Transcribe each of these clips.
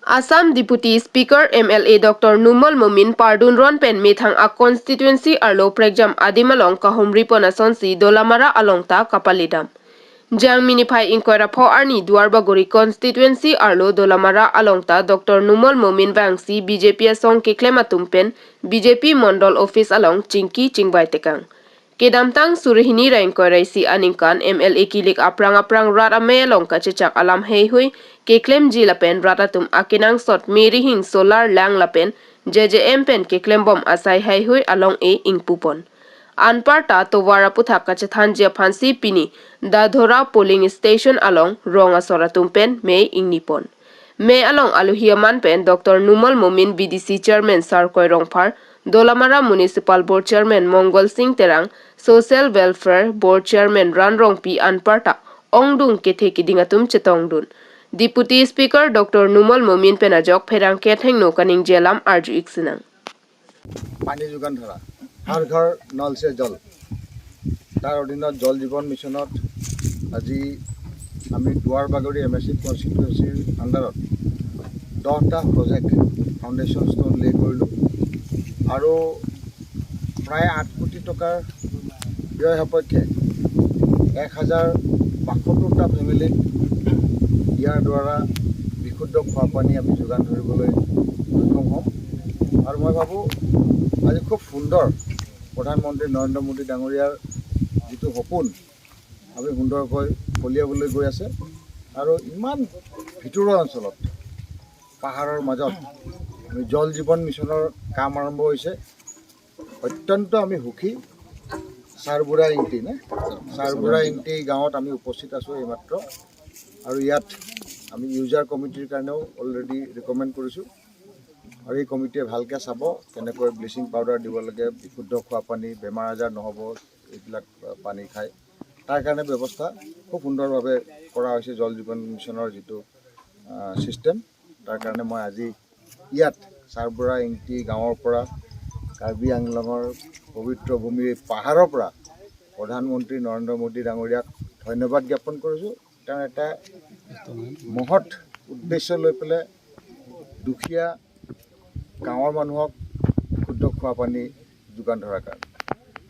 Assam Deputy Speaker MLA Dr. Numal Momin pardun ron pen methang a constituency arlo pregjam adimalong kahumri pona si Dolamara along ta kapalidam. Jang minifai inquiry pho arni Duarbagori constituency arlo Dolamara along ta Dr. Numal Momin Vangsi BJP song kiklema tumpen BJP Mondol office along Chingki Chingbai tekang. Kedamtang surihini ra inquiry si aningkan MLA kilik aprang aprang rat ame along kachechak alam hei hui keklem ji lapen ratatum akinang sot meri hing solar lang lapen JJM pen keklem bom asai hei hui along e ingpupon. Anparta towara putha kachethan jia phansi pini Dadhora polling station along ronga soratum pen me ingnipon. Me along aluhiaman pen Dr. Numal Momin BDC chairman Sarkoi Rongphar, Dolamara Municipal Board Chairman Mongol Singh Terang, Social Welfare Board Chairman Ranrong P Anparta, Ongdung Kethe Kidingatum Chetongdun. Deputy Speaker Dr. Numal Momin Penajok Pherang Ketheng no Kaning Jelam Arju Iksinang. পানী যোগান ধৰা, হৰ ঘৰ নল চে জল, তাৰ অধীনত জল জীৱন মিছনত আজি আমি দুৱাৰবাগৰি এম এ চি কনষ্টিটুৱেঞ্চিৰ আণ্ডাৰত 10টা প্ৰজেক্ট ফাউণ্ডেশ্যন ষ্ট'ন লে কৰিলোঁ আৰু প্ৰায় 8 কোটি টকাৰ ব্যয় সাপেক্ষে 1072টা ফেমিলিক ইয়াৰ দ্বাৰা বিশুদ্ধ খোৱা পানী আমি যোগান ধৰিবলৈ সক্ষম হ'ম। আৰু মই ভাবোঁ, আজি খুব সুন্দৰ প্ৰধানমন্ত্ৰী নৰেন্দ্ৰ মোদী ডাঙৰীয়াৰ যিটো সপোন আমি সুন্দৰকৈ ফলিয়াবলৈ গৈ আছে। আৰু ইমান ভিতৰুৱা অঞ্চলত পাহাৰৰ মাজত আমি জল জীৱন মিছনৰ কাম আৰম্ভ হৈছে, অত্যন্ত আমি সুখী। চাৰবুঢ়া ইংটি নে চাৰবুঢ়া ইংটি গাঁৱত আমি উপস্থিত আছোঁ এইমাত্ৰ আৰু ইয়াত আমি ইউজাৰ কমিটিৰ কাৰণেও অলৰেডি ৰিকমেণ্ড কৰিছোঁ আৰু এই কমিটিয়ে ভালকৈ চাব কেনেকৈ ব্লিচিং পাউডাৰ দিব লাগে, বিশুদ্ধ খোৱা পানী, বেমাৰ আজাৰ নহ'ব এইবিলাক পানী খাই, তাৰ কাৰণে ব্যৱস্থা খুব সুন্দৰভাৱে কৰা হৈছে জল জীৱন মিছনৰ যিটো ছিষ্টেম। তাৰ কাৰণে মই আজি ইয়াত চাৰবুঢ়া ইংটি গাঁৱৰ পৰা, কাৰ্বি আংলঙৰ পবিত্ৰ ভূমিৰ এই পাহাৰৰ পৰা প্ৰধানমন্ত্ৰী নৰেন্দ্ৰ মোদী ডাঙৰীয়াক ধন্যবাদ জ্ঞাপন কৰিছোঁ। তেওঁ এটা মহৎ উদ্দেশ্য লৈ পেলাই দুখীয়া গাঁৱৰ মানুহক শুদ্ধ খোৱা পানী যোগান ধৰাৰ কাৰণে।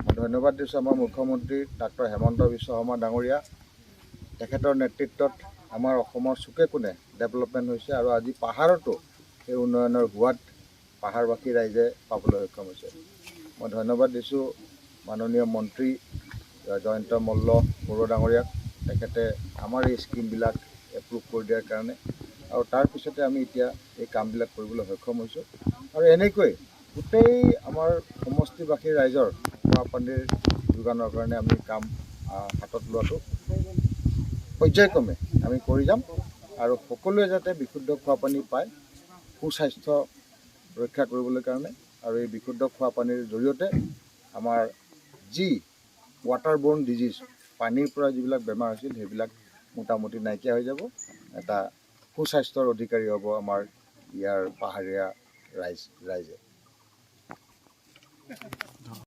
মই ধন্যবাদ দিছোঁ আমাৰ মুখ্যমন্ত্ৰী ডাক্তৰ হেমন্ত বিশ্ব শৰ্মা ডাঙৰীয়া। তেখেতৰ নেতৃত্বত আমাৰ অসমৰ চুকে কোণে ডেভেলপমেণ্ট হৈছে আৰু আজি পাহাৰতো সেই উন্নয়নৰ সোৱাদ পাহাৰবাসী ৰাইজে পাবলৈ সক্ষম হৈছে। মই ধন্যবাদ দিছোঁ মাননীয় মন্ত্ৰী জয়ন্ত মল্ল বৰুৱা ডাঙৰীয়াক, তেখেতে আমাৰ এই স্কীমবিলাক এপ্ৰুভ কৰি দিয়াৰ কাৰণে আৰু তাৰপিছতে আমি এতিয়া এই কামবিলাক কৰিবলৈ সক্ষম হৈছোঁ। আৰু এনেকৈ গোটেই আমাৰ সমষ্টিবাসী ৰাইজৰ খোৱা পানীৰ যোগানৰ কাৰণে আমি কাম হাতত লোৱাটো পৰ্যায়ক্ৰমে আমি কৰি যাম আৰু সকলোৱে যাতে বিশুদ্ধ খোৱা পানী পায় সুস্বাস্থ্য ৰক্ষা কৰিবলৈ কাৰণে। আৰু এই বিশুদ্ধ খোৱা পানীৰ জৰিয়তে আমাৰ যি ৱাটাৰ বৰ্ণ ডিজিজ, পানীৰ পৰা যিবিলাক বেমাৰ হৈছিল, সেইবিলাক মোটামুটি নাইকিয়া হৈ যাব। এটা সুস্বাস্থ্যৰ অধিকাৰী হ'ব আমাৰ ইয়াৰ পাহাৰীয়া ৰাইজে।